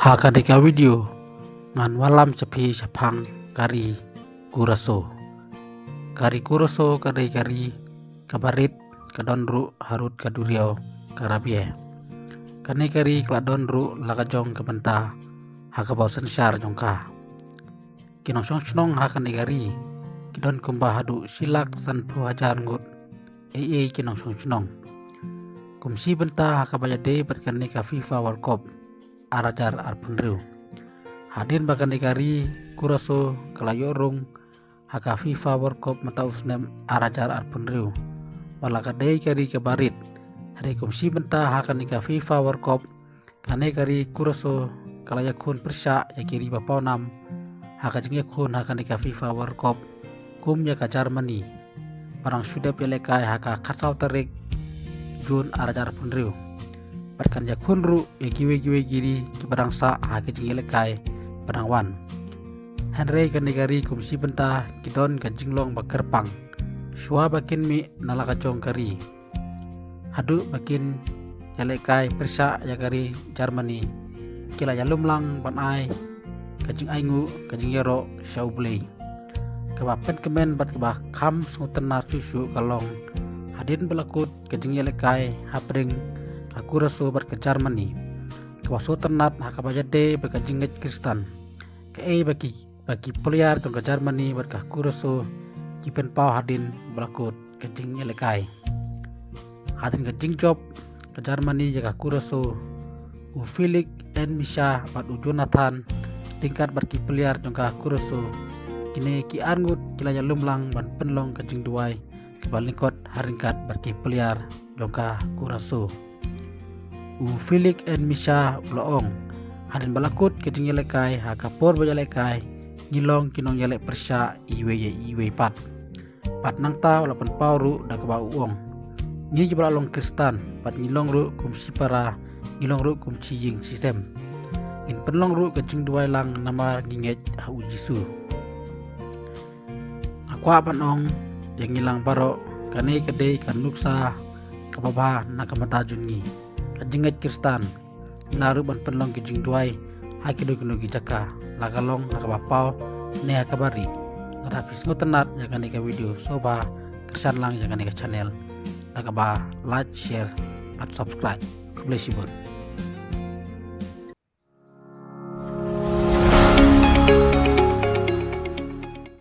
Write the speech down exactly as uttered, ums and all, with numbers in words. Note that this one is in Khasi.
Ha kane ka video ngan wallam cha phi shaphang ka ri Curaçao. Ka ri Curaçao ka dei ka ri kaba rit, ka don ruh harud ka duriaw Caraïbes. Kane ka ri ka la don ruh la ka jong ka bynta ha kaba u synshar jong ka. Ki nongshong shnong ha kane ka ri ki don kumba haduh shi lak sanphew hajar ngut ei ei ki nongshong shnong. Kum shi bynta ha kaba ïadei bad kane ka FIFA World Cup ar hajar arphew hynriew. Hadien ba kane ka ri Curaçao ka la ïoh rung ha ka FIFA World Cup mynta u snem ar hajar arphew hynriew, wat la ka dei ka ri kaba rit, hynrei kum shi bynta ha kane ka FIFA World Cup, kane ka ri Curaçao ka la ïakhun pyrshah ïa ki ri ba pawnam ha ka jingïakhun ha kane ka FIFA World Cup kum ïa ka Germany. Ba dang shu dep ïalehkai ha ka khatsaw tarik Jun ar hajar arphew hynriew. Bad kan ïakhun ruh ïa kiwei kiwei ki ri kiba dang sah ha ka jingïalehkai ba dang wan. Hynrei kane ka ri kum shi bynta ki don ka jinglong ba kyrpang shuwa ba kin mih na la ka jong ka ri. Haduh ba kin ïalehkai pyrshah ïa ka ri Germany, ki la ïalum lang ban ai ka jingainguh, ka jingïaroh sha U Blei. Kaba pynkmen bad kaba kham sngewtynnat shuh shuh ka long hadien ba la kut ka jingïalehkai hapdeng ka Curaçao bad ka Germany, kaba sngewtynnat ha kaba ïadei bad ka jingngeit Khristan. Kaei ba ki, ba ki player jong ka Germany bad ka Curaçao ki pynpaw hadien ba la kut ka jingïalehkai. Hadien ka jingjop ka Germany ïa ka Curaçao, u Felix N'Misha bad u Jonathan ryngkat bad ki player jong ka Curaçao, kine ki ar ngut ki la ïalum lang ban pynlong ka jingduwai kaba lyngkot ha ryngkat bad ki player jong ka Curaçao. U Felix N'Misha u la ong, hadien ba la kut ka jingïalehkai, ha ka por ba ïalehkai ngi long ki nongïaleh pyrshah iwei ïa iwei pat. Bad nangta u la pynpaw ruh da kaba u ong, ngi kiba la long Khristan bad ngi long ruh kum shi para, ngi long ruh kum shi ïing shi sem. Ngin pynlong ruh ka jingduwai lang namar ngi ngeit ha U Jisu. Nga kwah ban ong ïa ngi lang baroh, kane ka dei ka nuksa kaba bha na ka bynta jong ngi, ka jingngeit Khristan. Ngi lah ruh ban pynlong ki jingduwai ha kino kino ki jaka, la ka long ha kaba paw ne ha kaba ri. Lada phi sngewtynnat ïa kane ka video, sngewbha kyrshan lang ïa kane ka channel da kaba like, share bad subscribe. Khublei shibun.